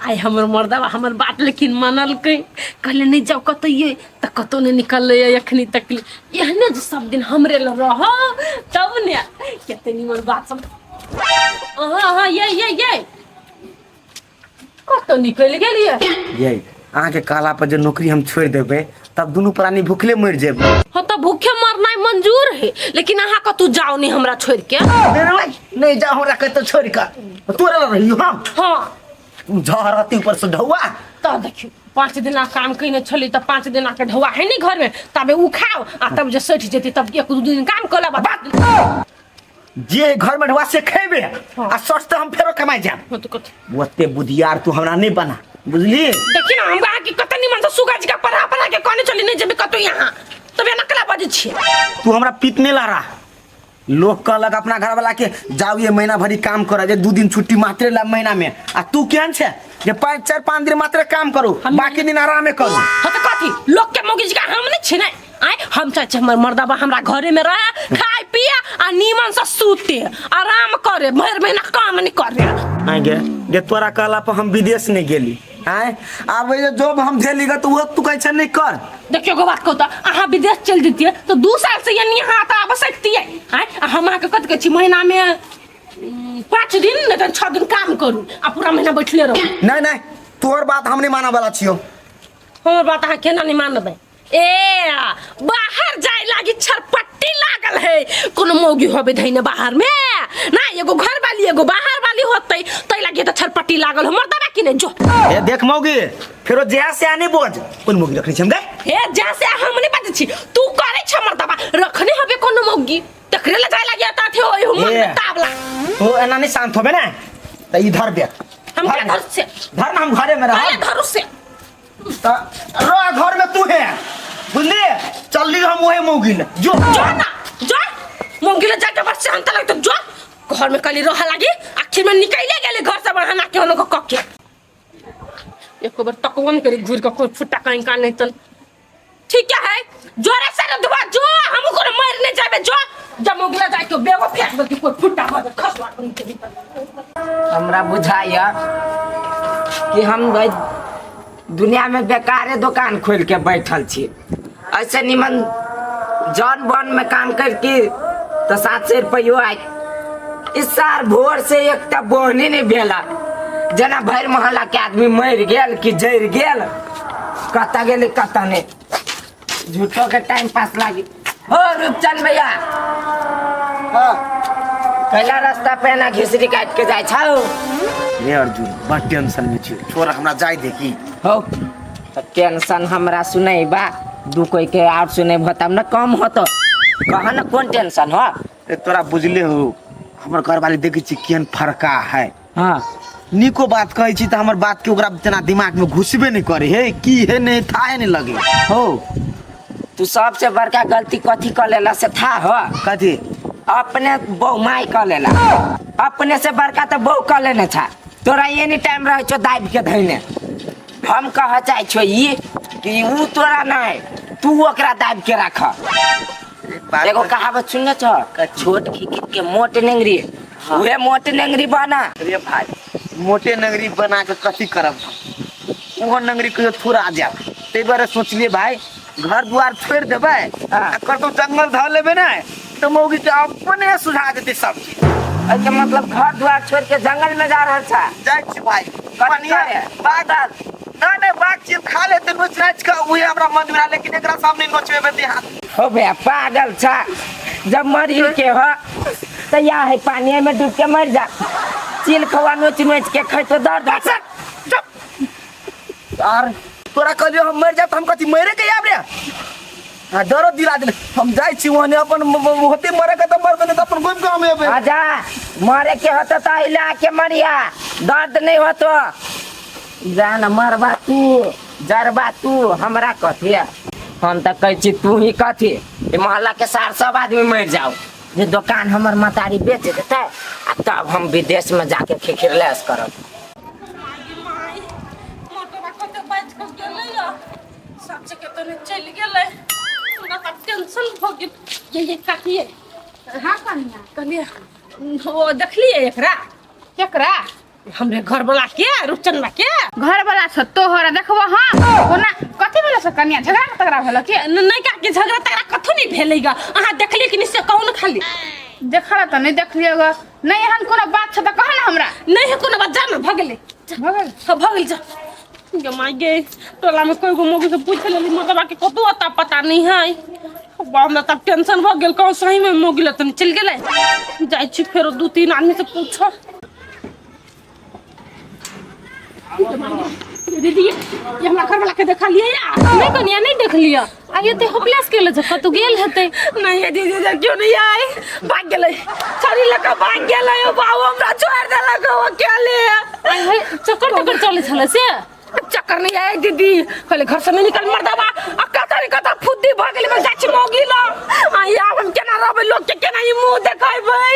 आइ हमर मर्दबा हमर बात लेकिन मानलकै, कहले नहि जाउ कतौ ये, तऽ कतौ नहि निकललै एखनी तक। एहने जे सब दिन हमरे लग रह तब ने कते निमन बात सब। अहाँ अहाँ ये ये ये कतौ निकलि गेलियै? ये अहाँके कहला पर जे नौकरी हम छोड़ि देबै तब दुनू प्राणी भूखले मरि जेबै। हाँ तऽ भूखे मरनाइ मंजूर है, लेकिन अहाँ कतौ जाउ नहीं हमरा छोड़ के। नहीं जाओ हमरा कतौ छोड़ के, तोरे लग रहियो हम। हाँ झहरती ऊपर से ढौआ। तऽ देखियौ 5 दिना काम कयने छली तऽ 5 दिना के ढौआ है नहीं घर में, तबे उ खाओ आ तब जे सठि जेतै तब 1-2 दिन काम कऽ लेब। बात जे घर में ढौआ से खेबे आ सस्ते हम फेरो कमाइ जाब। हाँ तऽ कथी? ओते बुधियार तू हमरा नहीं बना, बुझली? देखी ना हम अहाँके कते निमन से सुगा जी के पढ़ा पढ़ा के कहने चली नहीं जेबे कतौ यहाँ, तबे नकला बजै छियै। तू हमरा पीत नहीं ला रहा। लोग कहलक अपना घर वाला के जाओ ये महीना भरी काम कर, जे 2 दिन छुट्टी मात्रे ला महीना में, आ तू केहन छे जे 5-4-5 दिन मात्रे काम करू, बाकी दिन आरामे करू। हाँ तऽ कथी लोग के मौगी जी के हम नहीं छियै ने? आय हम चाहै छियै हमर मर्दबा हमरा घरे में रहे, खाय पिए आ नीमन से सूते, आराम करे, भरि महीना काम नहीं करे। आय गे जे तोरा कहला पर हम विदेश नहीं गेली। आय आब जे जॉब हम झेली गे तो वो तू कहै छै नहीं कर। देखियो गो बात कहू तऽ अहाँ विदेश चलि जैतियै तऽ 2 साल से यानी यहाँ तऽ आब सकतियै। आय आ हम अहाँके कथी कहै छी, महीना में 5 दिन नहीं तऽ 6 दिन काम करू आ पूरा महीना बैठले रहू। नहीं नहीं तोहर बात हम नहीं मानऽ वाला छियौ। हमर बात अहाँ केना नहीं मानबै? ए बाहर जाय लागी छरपट्टी लागल है, कोनो मौगी होबे धैने बाहर में ना, एगो घर वाली एगो बाहर वाली होतै तै लागी तऽ छरपट्टी लागल हो। मर्दबा कि नहीं जो। ए देख मौगी फेरो जया से आने बोझ कोन मौगी रखने छी हम गए? हे जया से हम नहीं बाजै छी, तू करै छ मर्दबा रखने होबे कोनो मौगी तकरे ले जाय लागी आता थे ओइ मन में तावला। तो एना नहीं शांत होबे ना त इधर देख। हम क्या धर से धर ना, हम घरे में रह। धर से त रह घर में तू है, बुझली? चल ली हम ओहे मौगी ले जो। जो ना जो मौगी ले जाके बस शांत लग तो जो घर में कली रह लागी, आखिर में निकले गेले घर से बहाना के होनो को कके एको बार तकबो नहीं करी घूर के, कोई फुट्टा कहीं का नहीं तन। ठीक है जोरे से दुबा जो हम को मर नहीं जाबे जो जब मौगी ले जाके बेगो फेंक दे कोई फुट्टा हो जाए खसवा कहीं के भीतर। हमरा बुझाइया कि हम भाई दुनिया में बेकारे दुकान खोल के बैठल छी, ऐसे निमन जन बन में काम करके तो 700 रुपयो आय। इस साल भोर से एकटा बोहनी नहीं भेला, जेना भरि मोहल्ला के आदमी मरि गेल कि जरि गेल, कतऽ गेलै कतऽ नहि, झूठो के टाइम पास लागी। हो रूपचंद भैया, हाँ। कैला रास्ता पे ना घिसरी काट के जाय छौ? रे अर्जुन बड़ टेंशन में छी, छोड़ हमरा जाय देखी। हो तो टेंशन हमरा सुनैबा, दू कोई के और सुनेबो तब न कम होतो। कह न कोन टेंशन हो? ए तोरा बुझले हो हमर घरवाली देखै छी केहन फरका है। हाँ। निको बात कहै छी तऽ हमर बात के ओकरा तेना दिमाग में घुसबे नहीं करे हे, की हे नहीं थाहे नहीं लगे। हो तू सबसे बड़का गलती कथी कर लेला से था हो? कथी? अपने बहु माय कर लेला, अपने से बड़का तो बहु कर लेने था। तोरा एनी टाइम रहे छो दाबि के धैने। हम कह चाहे छो ई कि ऊ तोरा नहीं, तू ओकरा दाबि के राख। एगो कहावत सुनने छो, छोट खिखिर के मोट नेंगरी, उहे मोट नेंगरी बना। अरे भाई मोटे नंगरी बना के कथी करब हम, ओहो नंगरी कहियो थोड़ा जायब। ताहि दुआरे सोचलिए भाई घर दुआर छोड़ि देबै आ कतौ जंगल धऽ लेबै ने तऽ मौगी के अपने सुझा देतै सब चीज। एहिके मतलब घर दुआर छोड़ के जंगल में जा रहल छा? जाइ छी भाई। कथी बढ़िया करे? बाघ नहीं नहीं बाघ चीज खा लेते नोच नाच के उहे हमरा मन में, लेकिन एकरा सामने नोचबेबै ते हाथ। हो भैया पागल छा, जब मरी के हो तो या है पानी में डूब के मर जा, चील खवा नोच नोच के खै तो दर्द होत। यार तोरा कहलियो हम मर जाब त हम कथी मरे के आब रे? हाँ डरो दिला देले। हम जाइ छी ओहने अपन होते मरे के त मरबे, नहीं त अपन घुमि के हम एबे। आजा मरे के होतो त अइला के मरिया, दर्द नहीं होतो। जा न मरबा तू जरबा तू, हमरा कथी है? हम त कहै छी तू ही कथी, ई मोहल्ला के सार सब आदमी मर जाओ, जे दुकान हमर मतारी बेच देतै आ तब हम विदेश में जाके खिखिरलेस करब। चलि गेलै, हमरा तऽ टेंशन भऽ गेल। ये ये काकिए। हाँ कनिया। कहलिए ओ देखलिए एकरा? केकरा? हमरे घर वाला के रुपचन बा के घर वाला छ तोहरा देखबो हां ओना कथी भेलो से कनिया झगड़ा तगड़ा भेलो के नहीं काकी झगड़ा तगड़ा कथो नहीं भेलेगा अहाँ देखलिए कि नहीं से कहू न खाली देखला त नहीं देखलिए ग नहीं एहन कोनो बात छ त कह ना हमरा नहीं है कोनो बात जा ना भगले भऽ गेल हाँ भगल जा गे माय गे टोला में कोई गो मोगी से पूछ लेली मर्दबा के कतौ अता पता नहीं है बा हमरा तब टेंशन भऽ गेल कहूँ सही में मोगी लऽ तनी चलि गेलै जाइ छी फेरो दू तीन आदमी से पूछो दीदी ये हमरा घर वाला के देखलिए या नहीं कनिया नहीं देखलिए आ ये ते होपलेस केले छ कतौ गेल हेतै नहीं ये दीदी इधर क्यों नहीं आए भाग गेलै छड़ी लऽ कऽ भाग गेलै ओ बाबू हमरा छोड़ि देलक ओ अकेले आइ हे चक्कर तक्कर चलै छलै से चक्कर नहीं आए दीदी पहले घर से नहीं निकल मर्दबा आ कतऽ ने कतऽ फुद्दी भऽ गेलै बस जाइ छी मौगी लग आ आब हम केना रहबै लोक के केना ई मुँह देखेबै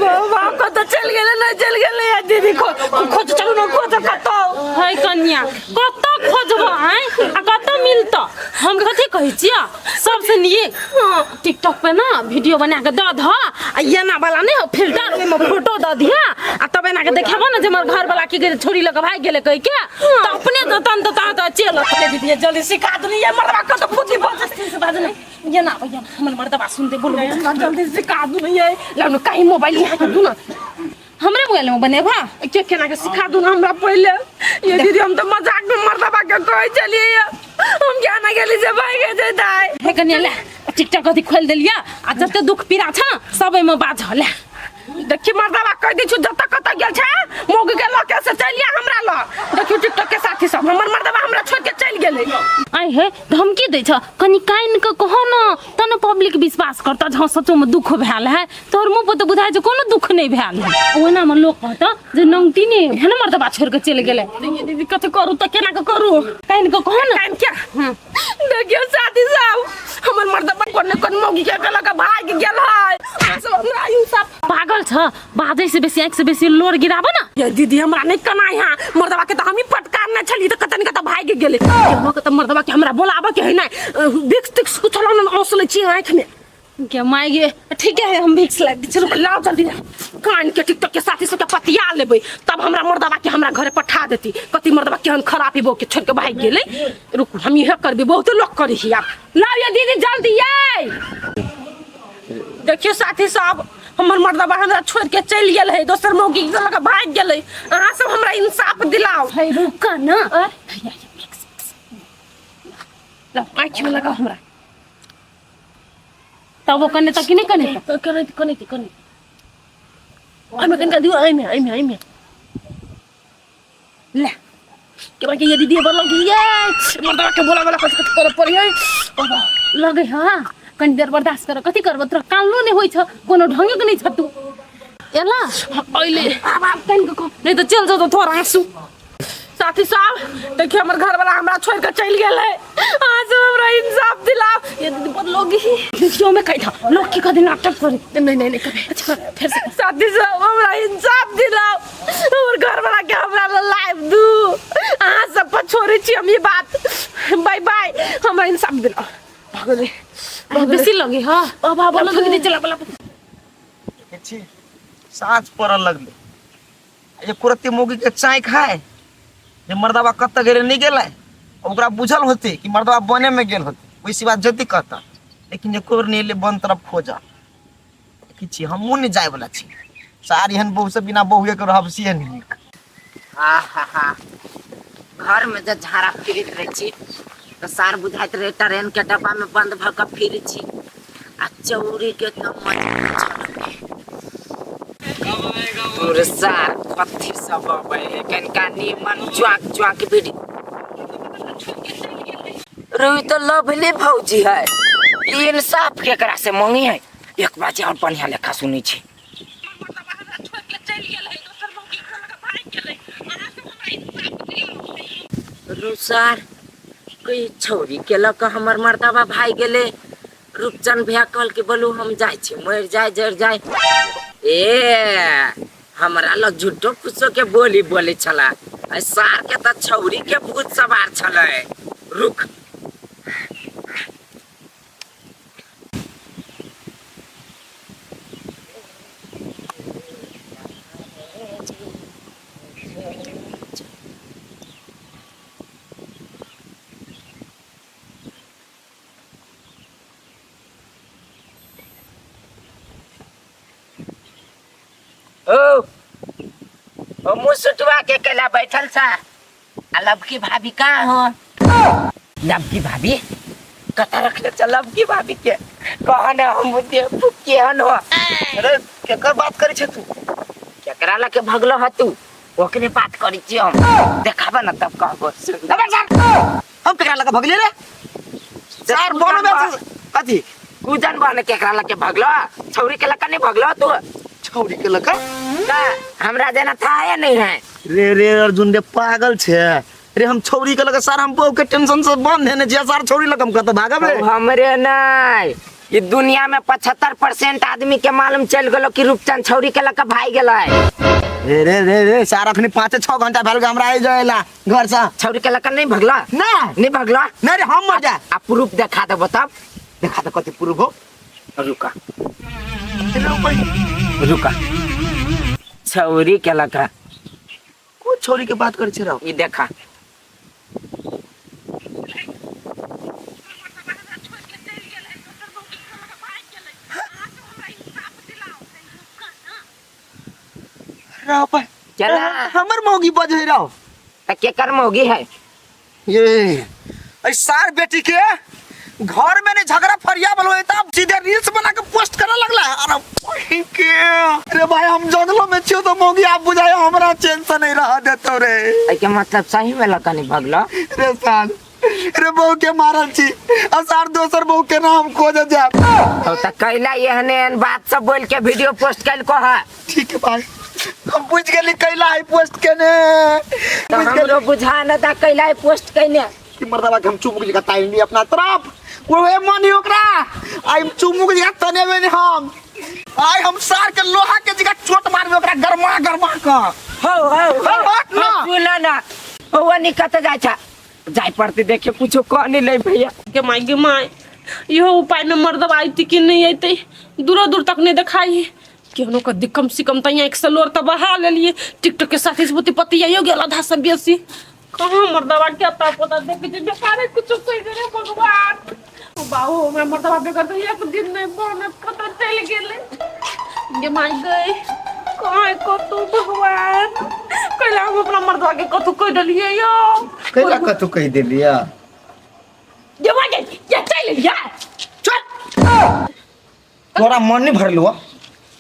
बाबा कतऽ चलि गेलै नहि चलि गेलै आ दीदी खोज चलू ने खोज कतऽ है कनिया कतऽ खोजब आइ आ कतऽ मिलत हम कथी कहै छियै सबसे नीक टिकटॉक पे ना वीडियो बना के दऽ दह आ एना वाला नहीं हो फिल्टर ओहिमे फोटो दऽ दिह आ तब एना के देखेबो ने जे हमर घर वाला की गेलै छोरी लऽ के भागि गेलै कहि के तऽ अपने तऽ तन तऽ तहाँ तऽ चलि अरे दीदी जल्दी सिखा दू ये मर्दबा कतऽ फुद्दी भऽ जेतै से बाजू ने एना आबै एना हमर मर्दबा सुनते बोलू जल्दी सिखा दू ये लाउ ने कहीं मोबाइल यहाँ के दू ना हमरे मोबाइल में बनेबा के केना के सिखा दू ना हमरा पहिले ये दीदी हम तो मजाक में मर्दबा के कहै छलियै हम क्या ना गेली से भाग के जैताय हे कनिया ले टिकटॉक अथी खोलि देलियै आ जते दुख पीड़ा छ सब एहिमे बाजऽ ले देखी मर्दबा कह दै छु जतऽ कतऽ गेल छै मौगी के लऽ के से चलि आ हमरा लग देखियौ टिकटॉक के साथी सब हमर मर्दबा हमरा छोड़ के चलि गेलै आइ हे धमकी दै छ कनि कानि कऽ कह न तब ने पब्लिक विश्वास करतऽ जे हँ सचोमे दुख भेल है तोहर मुँह पर तऽ बुझाइ छै कोनो दुख नहि भेल है ओहिनामे लोक कहतऽ जे नौती ने भने मर्दबा छोड़ि कऽ चलि गेलै दीदी कथी करू तऽ केना के करू कानि कऽ कह न कानि के देखियौ साथी सब हमर मर्दबा कोन ने कोन मौगी के लऽ के भागि गेल है अहाँ सब हमरा इंसाफ पागल छ बाजै से बेसी आँखि से बेसी लोर गिराबऽ न ये दीदी हमरा नहीं कनाई है मर्दबा के तो हम ही पटकारने छली तऽ कतऽ ने कतऽ भागि गेलै केहनो के तऽ मर्दबा के हमरा बोलाबऽ के है नहि विक्स तिक्स कुछ चलाउ ने औंस लै छी आँखि में के माय गे ठीक है हम भिक्स लाग दै चलू लाओ जल्दी कान के टिकटॉक के साथी सबके पतिया लेबै तब हमरा मर्दबा के हमरा घरे पठा देती कति मर्दबा केहन खराब बो के छोड़ के भागि गेलै रुकू हम इहे करबै बहुते लोग करी ही आब लाओ ये दीदी जल्दी ये देखियो साथी सब हमर मर्दबा हमरा छोड़ के चलि गेल है दोसर मौगी के लऽ के भागि गेलै अहाँ सब हमरा इंसाफ दिलाओ है रुक न लाओ आँखि में लगाओ हमरा तब वो कने तक कि नहीं कने तक कने कने कने एहिमे कनिका दियौ एहिमे एहिमे एहिमे ले के बाकी ये दीदी बोलो कि ये मर्दवा के बोला बोला कथि कथि करे पड़ी है बाबा लगे हाँ कनी देर बर्दाश्त कर कथी करबो तोरा कानलो नहीं होइ छ कोनो ढंगे के नहीं छ तू एला अइले आब आब कान के कह नहीं तो चल जाओ तोरा आंसू साथी साहब देखिए हमर घर वाला हमरा छोड़ के चल गेल है आज हमरा इंसाफ दिलाओ ये दीदी बदलोगी क्यों में कही था लोग की कभी नाटक करे नहीं नहीं नहीं कभी अच्छा फिर से साथी साहब हमरा इंसाफ दिलाओ हमर घर वाला के हमरा लाइव दू अहाँ सब पर छोड़े छी हम ये बात बाय बाय हमरा इंसाफ दिलाओ भगले बेसी लगे हाँ बाबा बोलो दीदी चला बोला देखै छी साँझ पड़ऽ लगलै एको रत्ती मौगी के चाय खाए जे मर्दबा कतऽ गेलै नहि गेलै ओकरा बुझल होतै कि मर्दबा बने में गेल होतै ओहि बात जल्दी कहता लेकिन एको बेर नहि एलै वन तरफ खोजऽ देखै छी हमहूँ नहि जायवला छी सार एहन बहु से बिना बहुए के रहब से नीक हा हा हा घर में जब झाड़ा फिरैत रहै छी तऽ सार बुझाइत रहै ट्रेन के डब्बा में बंद भऽ कऽ फिरै छी आ चौरी के तऽ मजा छल तोर सार कथी सब अबै है कनिका नीमन च्वाक च्वाक बीड़ी रुई तो लवली भौजी है ई इंसाफ केकरा से मांगी है एक बाजे और बढ़िया लेखा सुनै छी रुसार कोई छौरी के लऽ कऽ हमर मर्दाबा भागि गेलै रूपचंद भैया कहलकै बोलू हम जाइ छी मरि जाय जरि जाय ए हमरा लग झूठो फूसो के बोली बोलै छला आ सार के तऽ छौरी के भूत सवार छलै रुक ओ ओ मुसुटवा के केला बैठल छा आ लबकी भाभी कहाँ हो? लबकी भाभी कता रखले छ लबकी भाभी के? कह ने हम केहन हो? अरे केकर बात करै छै तू? केकरा लके भगलो ह तू? ओकरे बात करै छी हम, देखाबा न तब कहबो। अबे सर हम केकरा लके भगले रे? सर बोलो में कथी कुजन बन केकरा लके भगलो? छौरी के लका नहीं भगलो तू? छौरी के लका का हमरा जेना था या नहीं है रे? रे अर्जुन रे पागल छे रे, हम छौरी के लगा सर हम बहू के टेंशन से बंद है ने जे सर छौरी लगा हम कत भागब रे? हमरे नहीं, ये दुनिया में 75% आदमी के मालूम चल गेलो कि रूपचंद छौरी के लका भाग गेलै। रे रे रे रे सर अखनी 5-6 घंटा भेल हमरा आई जाएला घर से। छौरी के लका नहीं भगला? ना नहीं भगला नहीं रे, हम मर जा। आ प्रूफ देखा देबो तब। देखा दे कथी प्रूफ हो? रुका रुका, छौरी के लका। को छौरी के बात करै छै रे? ई देखा चला हमर मौगी बजै रहो। त केकर मौगी है ये? अरे सार बेटी के घर में नहीं झगड़ा फरिया बलो तब सीधे रील्स बना के पोस्ट करे लगला। अरे के अरे भाई हम जंगलों में छियो तो मौगी आप बुझायो हमरा चैन से नहीं रह देतो रे। ए के मतलब सही में लका नहीं भगलो रे साल? रे बहू के मारल छी आ सार दोसर बहू के नाम खोज जाब। तो त कैला एहने एहन बात सब बोल के वीडियो पोस्ट कैल को है? ठीक है भाई हम बुझ गेली कैला है पोस्ट केने। तो हमरो बुझा न ता कैला है पोस्ट केने कि मर्दवा के हम चुमुक जगह ताइन अपना तरफ ओहे मन ही ओकरा आई चुमुक जगह तने में हम आई हम सार के लोहा के जगह चोट मारबे ओकरा गरमा गरमा क। हो हो हो ना सुन ना ओ नहीं कत जाय छा, जाय पड़ते देखे कुछो कह नहीं ले भैया के माई के माई इहो उपाय में मर्दवा आइती कि नहीं आइते? दूरो दूर तक नहीं देखाई केहनो कदी कम से कम त यहाँ एक सलोर त बहा लेलिए। टिकटॉक के साथी से पति आइयो गेल आधा से बेसी। कहाँ मर्दवा के अता पता देख जे बेकारे कुछ कह दे रे भगवान। ओ बाबू हमरा मर्दवा बेकार तो एक दिन नहीं बनत कत चल गेले गे माई गई कहाँ कतू भगवान। कैला हम अपना मर्दवा के कतू कह देलिए यो? कैला कतू कह देलिए गे माई गई ये चल लिया चल। तोरा मन नहीं भरलो,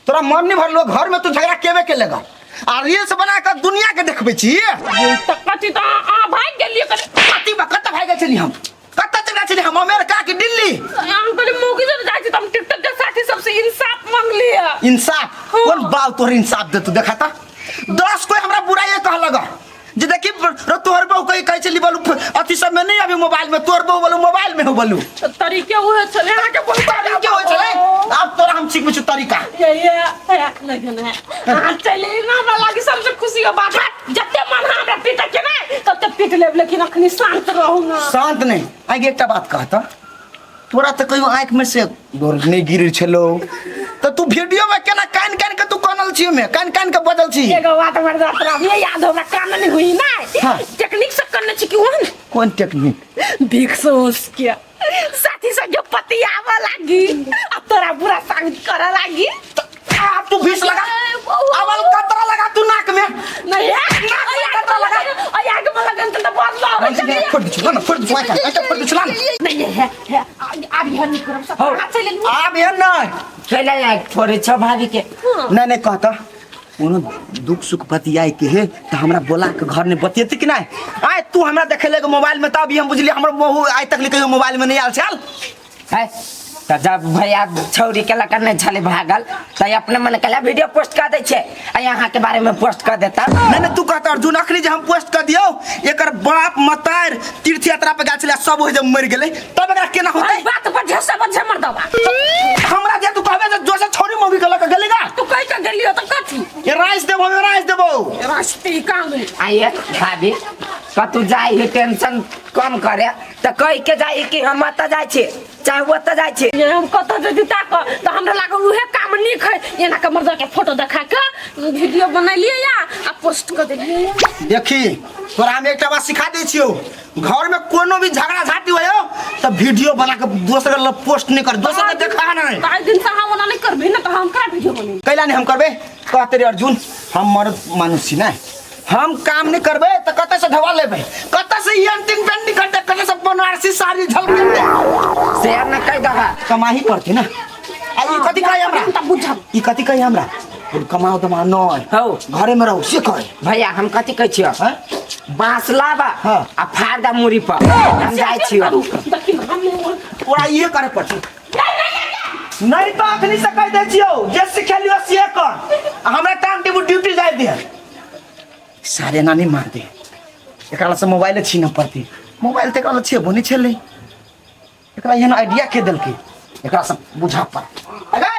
तोरा मन नहीं भरलो घर में तू झगड़ा केवे के लगा आ रील्स बना के दुनिया के देखबै छी। त कथी त आ भाग गेलिए कथी बा कत भाग गेल छली हम? कत चल गेल छली हम? अमेरिका की दिल्ली? हम कहली मौगी जब जाइ छी त हम टिकटॉक के साथी सबसे इंसाफ मांगलिए। इंसाफ? कोन बाल तोहर इंसाफ दे तू? देखा त 10 कोई हमरा बुराई कह लगा जे देखी तोहर बहू कहीं कहै छली बोलू अथी सब में नहीं अभी मोबाइल में तोहर बहू बोलू मोबाइल में हो बोलू तरीके उहे छले अहाँ के बोलू तरीके होय छले। आब तोरा हम सीखबै छी तरीका। ये ये नहीं नहीं अहाँ चले ना हमरा लागी सबसे खुशी के बात जते मन हमरा पीट के ने तते पीट लेब, लेकिन अखनी शांत रहू ना। शांत नहीं आगे एकटा बात कहता तोरा त कहियो आँख में से डोर नहीं गिर छलो त तू वीडियो में केना कान कान के तू कानल छी में कान कान के बजल छी? एगो बात हमर तोरा अभी याद हमरा कान नहीं हुई ना। हाँ। टेक्निक से करने छी कि ओहन कोन टेक्निक? भिक्स के साथी सब जो पतियावा लागी आ तोरा बुरा साबित करे लागी। आप तू भीस लगा अवल कतरा लगा तू नाक में नहीं नाक में कतरा लगा आ यार के लगन त बदला फोड़ दी ना, फोड़ दी आके फोड़ दी ना। नहीं है अब यह नहीं करब सब हाथ से ले लू। आब ये नहीं खेला लायक थोड़े छ भाभी के। नहीं नहीं कहता कोनो दुख सुख बतियाए के है त हमरा बोला के घर में बतियती कि नहीं? आय तू हमरा देखे लेके मोबाइल में तब हम बुझली हमर बहू आइ तक ले मोबाइल में नहीं आयल छल है त जब भैया छौरी के लका नहीं छले भागल त अपने मन कला वीडियो पोस्ट कर दै छे आ यहाँ के बारे में पोस्ट कर देता। नहीं नहीं तू कहता अर्जुन अखनी जे हम पोस्ट कर दियो एकर बाप मतार तीर्थ यात्रा पे गेल छले सब हो जब मर गेलै तब एकरा केना होतै? बात पर झसे बझे मर्दवा हमरा जे तू कहबे जे जोसे छौरी मौगी के लका गेलै गा तू कहि के गेलियो त कथी? ये राइस देबो, हम राइस देबो रास्ते काम आइए भाभी कतू जाई है टेंशन कम करे तऽ कहि के जाइ कि हम एतऽ जाइ छी चाहे ओतऽ जाइ छी। ये हम कतऽ जेती ताक तऽ हमरा लागल उहे काम नीक है, एना के मर्दा के फोटो देखा के वीडियो बनेलियै या आ पोस्ट कर देलियै। देखी तोरा हम एकटा बात सिखा दै छियौ, घर में कोनो भी झगड़ा झाटी होयो तऽ वीडियो बना के दोसर के पोस्ट नहीं कर, दोसर के देखा नहीं। तऽ आइ दिन से हम ओना नहीं करबी ना तऽ हम करा वीडियो बनेबै? कैला नहीं हम करबे? कहते रे अर्जुन, हम मर्द मानुष छी ना, हम काम नहीं करबे तऽ कतऽ से धवा लेबै, कतऽ से ई अंतिम पेंटिंग करते, कतऽ से बनारसी साड़ी झलकेते? से न कहि दह। कमाही पड़ते ना। आ ई कथी कहे हमरा? तब बुझब। ई कथी कहे हमरा? कमाओ दमाओ नहीं, हौ। घरे में रहू से कहे। भैया हम कथी कहै छियौ? हैं? बाँस लाबा हाँ। आ फाड़ दा मुरी पर, हम जाइ छियौ। देखी हम नहीं तोरा इहे करे पड़तौ। नहीं तो अखनी से कह दै छियौ, जे सिखेलियौ से कर, आ हमरा टाइम टेबुल ड्यूटी जाय दे। सारे नानी मार दे, एकरा से मोबाइल छीन पड़ती। मोबाइल तऽ एकरा छेबो नहीं छलै, एकरा एहन आइडिया के देलकै? एकरा सब बुझा पड़। अरे